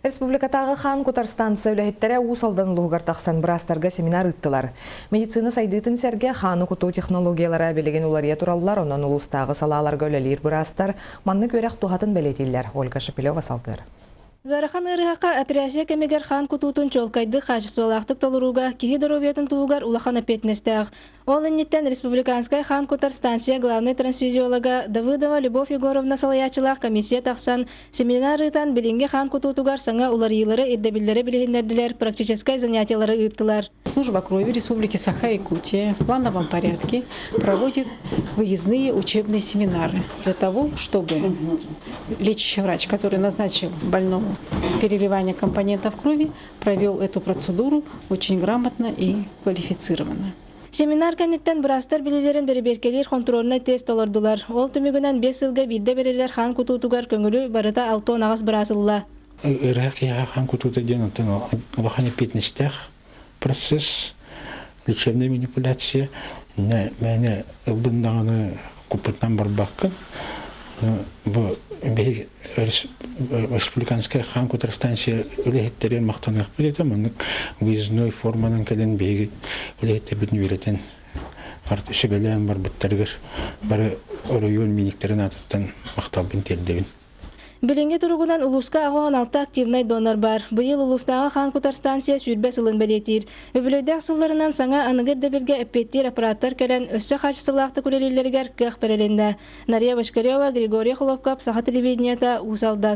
Республикатааҕы хаан кутар станция үлэһиттэрэ Уус Алдан улууһугар тахсан быраастарга семинар ыыттылар. Медицина сайдыытын сэргэ хааны кутуу технологиялара билигин уларыйа тураллар, онон улуустааҕы салааларга үлэлиир быраастар маннык үөрэх туһатын бэлиэтииллэр. Ольга Шепелева салгыыр. Ыарахан ыарыһахха операция кэмигэр хаан кутуутун чуолкайдык хаачыстыбалаахтык толорууга киһи доруобуйатын туһугар улахан эппиэтинэстээх. Ол инниттэн Республиканскай хаан кутар станция главнай трансфузиолога Давыдова Любовь Егоровна салайааччылаах комиссия тахсан, семинар ыытан билиҥҥи хаан кутуутугар саҥа уларыйыылары, ирдэбиллэри билиһиннэрдилэр, практическай занятиелары ыыттылар. Служба крови Республики Саха-Якутия в плановом порядке проводит выездные учебные семинары для того, чтобы лечащий врач, который назначил больному переливание компонентов крови, провел эту процедуру очень грамотно и квалифицированно. Семинар кэнниттэн быраастар билиилэрин бэрэбиэркэлиир хонтуруольунай тест толордулар. Ол түмүгүнэн биэс сылга биирдэ бэриллэр хаан кутуутугар көҥүлү барыта 68 быраас ылла. Ыарыһах киһиэхэ хаан кутуута диэн оттон улахан эппиэтинэстээх процесс, лечебная манипуляция. Мээнэ ыллын даҕаны куппутунан барбаккын. Бу биһиги республиканскай хаан кутар станция үлэһиттэригэр махтаныахпыт этэ. Маннык выездной форманан кэлэн биһиги үлэһиттэрбитин үөрэтэн сүбэлээн барбыттарыгар бары оройуон миниктэрин аатыттан махталбын тиэрдэбин. Билиҥҥи туругунан улууска 86 активнай донор баар. Быйыл улуустааҕы хаан кутар станция 20 сылын бэлиэтиир. Үбүлүөйдээх сылларынан саҥа аныгы ирдэбилгэ эппиэттиир аппараттар кэлэн, өссө хаачыстыбалаахтык үлэлииллэригэр кыах бэрилиннэ. Нария Бочкарева, Григорий Холопков, Саха телевидениета, Уус Алдан.